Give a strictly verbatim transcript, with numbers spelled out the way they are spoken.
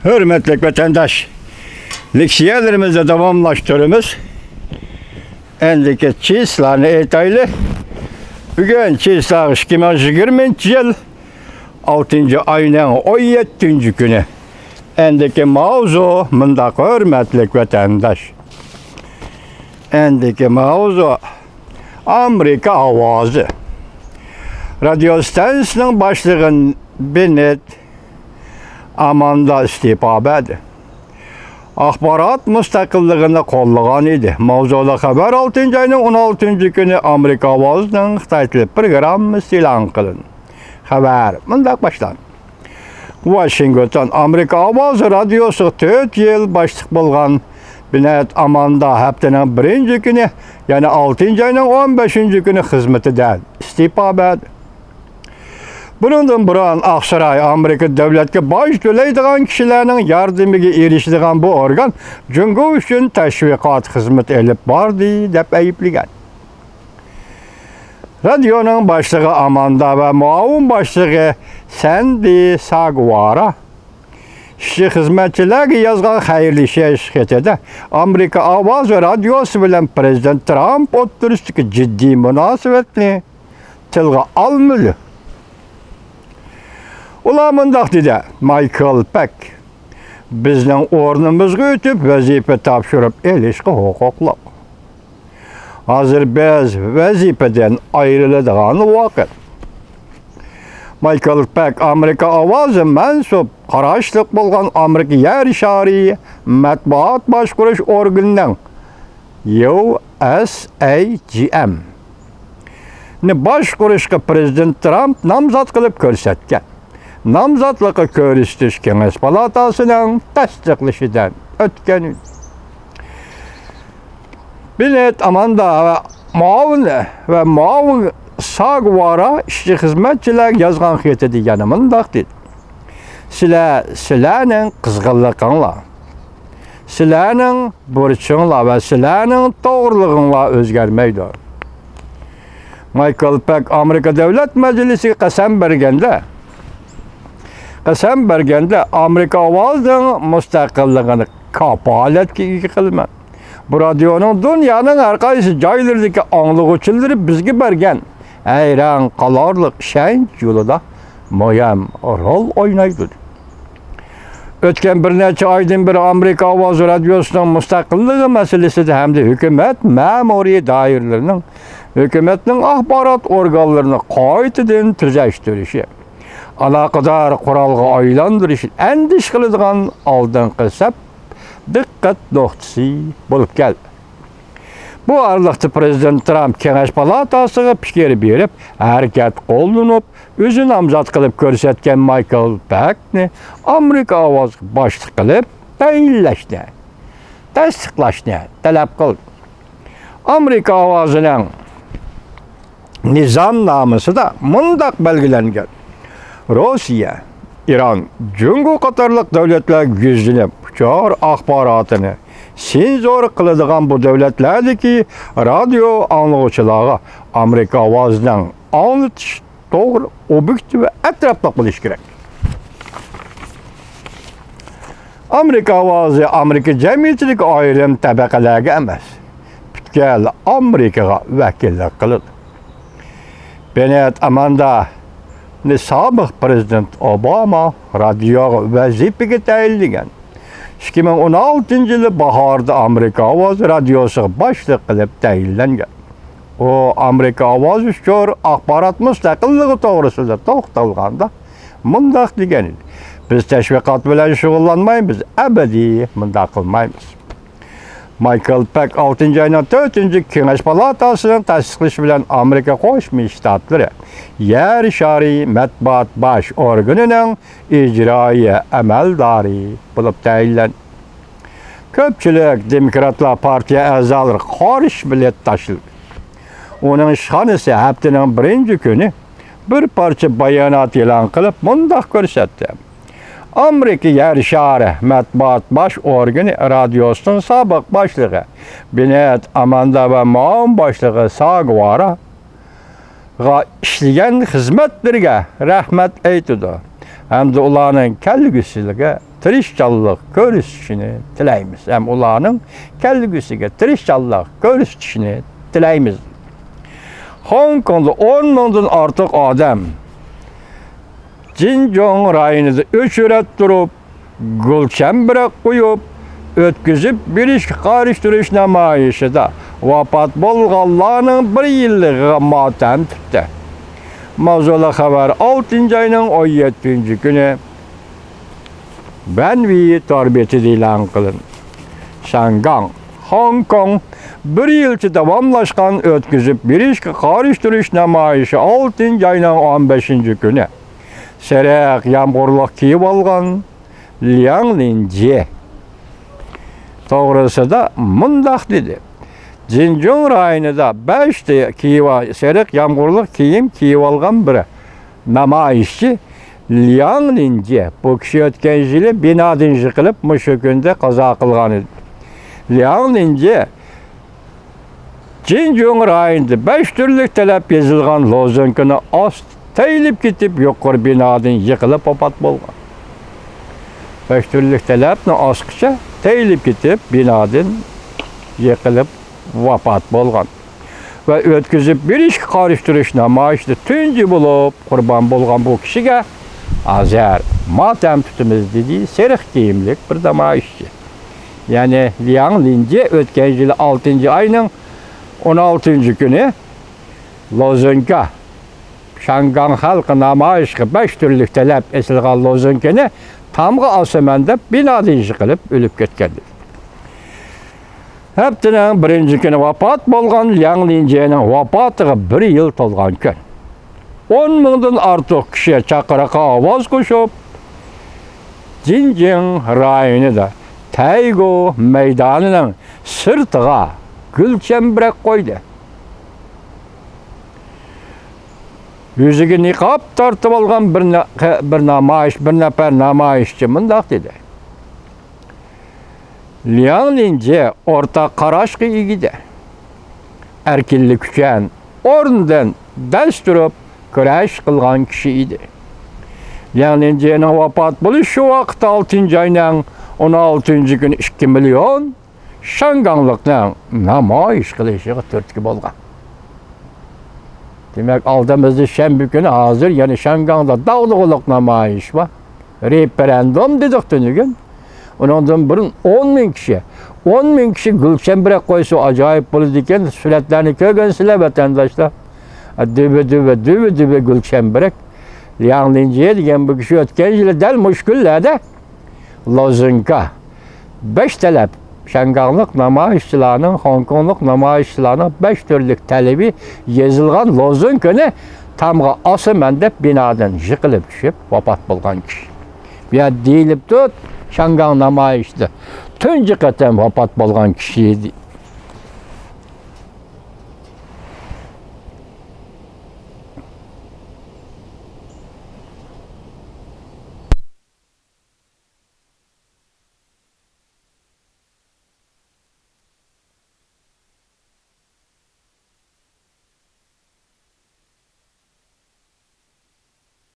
ھۆرمەتلىك ۋەتەنداش، لېكسىيەلىرىمىزنى داۋاملاشتۇرىمىز. ئەندىكى چىسلانى ئېيتايلى. بۈگۈن چىسلا ئىككى مىڭ يىگىرمىنچى يىل ئالتىنچى ئاينىڭ ئون يەتتىنچى كۈنى. ئەندىكى ماۋزۇ مۇنداق، ھۆرمەتلىك ۋەتەنداش. ئەندىكى ماۋزۇ ئامېرىكا ئاۋازى. رادىيو ستانسىسىنىڭ باشلىقى بېننېت ئاماندا ئىستېپا بەردى. ئاخبارات مۇستەقىللىقىنى قوللىغان ئىدى. ماۋزۇلۇق خەۋەر ئالتىنچى ئاينىڭ ئون ئالتىنچى كۈنى ئامېرىكا ئاۋازىنىڭ خىتاي تىلى پروگراممىسى ئېلان قىلىندى. خەۋەر مۇنداق باشلاندى. ۋاشىنگتون. ئامېرىكا ئاۋازى رادىيوسىغا تۆت يىل باشلىق بولغان بېننېت ئاماندا ھەپتىنىڭ بىرىنچى كۈنى، يەنى ئالتىنچى ئاينىڭ ئون بەشىنچى كۈنى خىزمىتىدىن ئىستېپا بەردى. بۇنىڭدىن بۇرۇن ئاقساراي ئامېرىكا دۆلەتكە باج تۆلەيدىغان كىشىلەرنىڭ ياردىمىگە ئېرىشىدىغان بۇ ئورگان جۇڭگو ئۈچۈن تەشۋىقات خىزمىتى ئېلىپ باردى، دەپ ئەيىبلىگەن. رادىيونىڭ باشلىقى ئاماندا ۋە مۇئاۋىن باشلىقى سەندى ساگۋارا ئىشچى-خىزمەتچىلەرگە يازغان خەيرلىشىش خېتىدە ئامېرىكا ئاۋازى رادىيوسى بىلەن پىرېزىدېنت ترامپ ئوتتۇرىسىدىكى جىددىي مۇناسىۋەتنى تىلغا ئالمىدى. ئۇلار مۇنداق دېدى، مايكل پەك، بىزنىڭ ئورنىمىزغا ئۆتۈپ ۋەزىپە تاپشۇرۇپ ئېلىشقا ھوقۇقلۇق. ھازىر بىز ۋەزىپىدىن ئايرىلىدىغان ۋاقىت. مايكل پەك ئامېرىكا ئاۋازى مەنسۇپ قاراشلىق بولغان ئامېرىكا يەر شارى مەتبۇئات باشقۇرۇش ئورگىنىنىڭ، يۇ ئېس ئەي جى ئېم، نى باشقۇرۇشقا پىرېزىدېنت ترامپ نامزات قىلىپ كۆرسەتكەن. نامزاتلىقى كۆرسىتىش كېڭەش پالاتاسىنىڭ تەستىقلىشىدىن ئۆتكەن ئىدى. بېننېت ئاماندا ۋە مۇئاۋىن ۋە مۇئاۋىن ساگۋارا ئىشچى-خىزمەتچىلەرگە يازغان خېتىدە يەنە مۇنداق دېدى، سىلەر، سىلەرنىڭ قىزغىنلىقىڭلار، سىلەرنىڭ بۇرچۇڭلار ۋە سىلەرنىڭ توغرىلىقىڭلار ئۆزگەرمەيدۇ. مايكل پەك ئامېرىكا دۆلەت مەجلىسىگە قەسەم بەرگەندە، قەسەم بەرگەندە ئامېرىكا ئاۋازىنىڭ مۇستەقىللىقىنى كاپالەتكە ئىگە قىلىمەن. بۇ رادىيونىڭ دۇنيانىڭ ھەر قايسى جايلىرىدىكى ئاڭلىغۇچىلىرى بىزگە بەرگەن ھەيران قالارلىق ئىشەنچ يولىدا مۇھىم رول ئوينايدۇ. ئۆتكەن بىر نەچچە ئايدىن بېرى ئامېرىكا ئاۋازى رادىيوسىنىڭ مۇستەقىللىقى مەسىلىسىدە ھەمدە ھۆكۈمەت مەمۇرىي دائىرىلىرىنىڭ، ھۆكۈمەتنىڭ ئاخبارات ئورگانلىرىنى قايتىدىن تۈزەشتۈرۈشى، ئالاقىدار قورالغا ئايلاندۇرۇشنى ئەندىشە قىلىدىغان ئالدىنقى سەپ دىققەت نۇقتىسى بولۇپ كەلدى. بۇ ئارىلىقتا پىرېزىدېنت ترامپ كېڭەش پالاتاسىغا پىكىر بېرىپ، ھەرىكەت قوللىنىپ، ئۆزى نامزات قىلىپ كۆرسەتكەن مايكل پەكنى ئامېرىكا ئاۋازىغا باشلىق قىلىپ تەيىنلەشنى، تەستىقلاشنى تەلەپ قىلدى. ئامېرىكا ئاۋازىنىڭ نىزامنامىسىدا مۇنداق بەلگىلەنگەن، روسىيە، ئىران، جۇڭگو قاتارلىق دۆلەتلەرگە يۈزلىنىپ، ئۇچار ئاخباراتىنى سېنزۇر قىلىدىغان بۇ دۆلەتلەردىكى رادىيو ئاڭلىغۇچىلارغا ئامېرىكا ئاۋازىنىڭ ئاڭلىتىش توغرا، ئوبيېكتىپ ۋە ئەتراپلىق بولۇشى كېرەك. ئامېرىكا ئاۋازى ئامېرىكا جەمئىيىتىدىكى ئايرىم تەبەقىلەرگە ئەمەس، پۈتكۈل ئامېرىكىغا ۋەكىللىك قىلىدۇ. بېننېت ئاماندانى سابىق پىرېزىدېنت ئوباما رادىيوغا ۋەزىپىگە تەيىنلىگەن. ئىككى مىڭ ئون ئالتىنچى يىلى باھاردا ئامېرىكا ئاۋازى رادىيوسىغا باشلىق قىلىپ تەيىنلەنگەن. ئۇ ئامېرىكا ئاۋازى ئۇچۇر ئاخبارات مۇستەقىللىقى توغرىسىدا توختالغاندا مۇنداق دېگەن ئىدى، بىز تەشۋىقات بىلەن شۇغۇللانمايمىز، ئەبەدىي مۇنداق قىلمايمىز. مايكل پەك ئالتىنچى ئاينىڭ تۆتىنچى كېڭەش پالاتاسىنىڭ تەستىقلىشى بىلەن ئامېرىكا قوشما شتاتلىرى يەر شارى مەتبۇئات باش ئورگىنىنىڭ ئىجرائىيە ئەمەلدارى بولۇپ تەيىنلەندى. كۆپچىلىك دېموكراتلار پارتىيە ئەزالىرى قارشى بېلەت تاشلىدى. ئۇنىڭ ئىشخانىسى ھەپتىنىڭ بىرىنچى كۈنى بىر پارچە بايانات ئېلان قىلىپ مۇنداق كۆرسەتتى، ئامېرىكا يەر شارى مەتبۇئات باش ئورگىنى رادىيوسىنىڭ سابىق باشلىقى بېننېت ئاماندا ۋە مۇئاۋىن باشلىقى ساگۋارا ئىشلىگەن خىزمەتلىرىگە رەھمەت ئېيتىدۇ ھەمدە ئۇلارنىڭ كەلگۈسىگە تىرىشچانلىق كۆرسىتىشىنى تىلەيمىز ھەم ئۇلارنىڭ كەلگۈسىگە تىرىشچانلىق كۆرسىتىشىنى تىلەيمىز. خوڭكوڭدا ئون مىڭدىن ئارتۇق ئادەم جىنجۇڭ رايونىدا ئۆچرەت تۇرۇپ، گۈل چەمبىرەك قويۇپ، ئۆتكۈزۈپ بېرىشكە قارشى تۇرۇش نامايىشىدا ۋاپات بولغانلارنىڭ بىر يىللىقىغا ماتەم تۇتتى. ماۋزۇلۇق خەۋەر ئالتىنچى ئاينىڭ ئون يەتتىنچى كۈنى بەنۋى تور بېتىدە ئېلان قىلىندى. شياڭگاڭ، خوڭكوڭ، بىر يىلچە داۋاملاشقان ئۆتكۈزۈپ بېرىشكە قارشى تۇرۇش نامايىشى ئالتىنچى ئاينىڭ ئون بەشىنچى كۈنى سېرىق يامغۇرلۇق كىيىۋالغان لياڭ لىنجې توغرىسىدا مۇنداق دېدى: جىنجۇڭ رايونىدا بەشتە كىيىۋا-، سېرىق يامغۇرلۇق كىيىم كىيىۋالغان بىر نامايىشچى لياڭ لىنجې، بۇ كىشى ئۆتكەن يىلى بىنادىن يىقىلىپ، مۇشۇ كۈندە قازا قىلغان ئىدى. لياڭ لىنجې جىنجۇڭ رايونىدا بەش تۈرلۈك تەلەپ يېزىلغان لوزۇنكىنى ئاستى تېيىلىپ كېتىپ، يۇقىرى بىنادىن يىقىلىپ ۋاپات بولغان. بەش تۈرلۈك تەلەپنى ئاسقىچە تېيىلىپ كېتىپ، بىنادىن يىقىلىپ ۋاپات بولغان. ۋە ئۆتكۈزۈپ بېرىشكە قارشى تۇرۇش نامايىشىدا تۇنجى بولۇپ قۇربان بولغان بۇ كىشىگە ھازىر ماتەم تۇتىمىز، دېدى سېرىق كىيىملىك بىر نامايىشچى. يەنى لياڭ لىنجې ئۆتكەن يىلى ئالتىنچى ئاينىڭ ئون ئالتىنچى كۈنى لوزۇنكا، شياڭگاڭ خەلقى نامايىشقا بەش تۈرلۈك تەلەپ ئېسىلغان لوزۇنكىنى تامغا ئاسىمەن دەپ بىنادىن يىقىلىپ ئۆلۈپ كەتكەن. ھەپتىنىڭ بىرىنچى كۈنى ۋاپات بولغان لياڭ لىنجېنىڭ ۋاپاتىغا بىر يىل تولغان كۈن. ئون مىڭدىن ئارتۇق كىشى چاقىرىققا ئاۋاز قوشۇپ، جىنجىڭ رايونىدا تەيگو مەيدانىنىڭ سىرتىغا گۈل چەمبىرەك قويدى. يۈزىگە نىقاب تارتىۋالغان بىر نا-، بىر نامايىش، بىر نەپەر نامايىشچى مۇنداق دېدى: لياڭ لىنجې ئورتاق قاراشقا ئىگە ئىدى. ئەركىنلىك ئۈچۈن ئورنىدىن دەس تۇرۇپ كۈرەش قىلغان كىشى ئىدى. لياڭ لىنجېنىڭ ۋاپات بولۇشى شۇ ۋاقىتتا ئالتىنچى ئاينىڭ ئون ئالتىنچى كۈنى ئىككى مىليون شياڭگاڭلىقنىڭ نامايىش قىلىشىغا تۈرتكە بولغان. دېمەك، ئالدىمىزدا شەنبە كۈنى ھازىر يەنە شياڭگاڭدا داغدۇغىلىق نامايىش بار. رېفېرېندۇم دېدۇق تۈنۈگۈن. ئۇنىڭدىن بۇرۇن ئون مىڭ كىشى، ئون مىڭ كىشى گۈل چەمبىرەك قويسا ئاجايىپ بولىدىكەن. سۈرەتلەرنى كۆرگەنسىلەر، ۋەتەنداشلار. دۈبە، دۈبە، دۈبە، دۈبە گۈل چەمبىرەك. لياڭ لىنجې دېگەن بۇ كىشى ئۆتكەن يىلى دەل مۇشۇ كۈنلەردە لوزۇنكا، بەش تەلەپ، شياڭگاڭلىق نامايىشچىلارنىڭ، خوڭكوڭلۇق نامايىشچىلارنىڭ بەش تۈرلۈك تەلىپى يېزىلغان لوزۇنكىنى تامغا ئاسىمەن دەپ بىنادىن يىقىلىپ چۈشۈپ ۋاپات بولغان كىشى. بۇ يەردە دېيىلىپتۇ، شياڭگاڭ نامايىشىدا تۇنجى قېتىم ۋاپات بولغان كىشى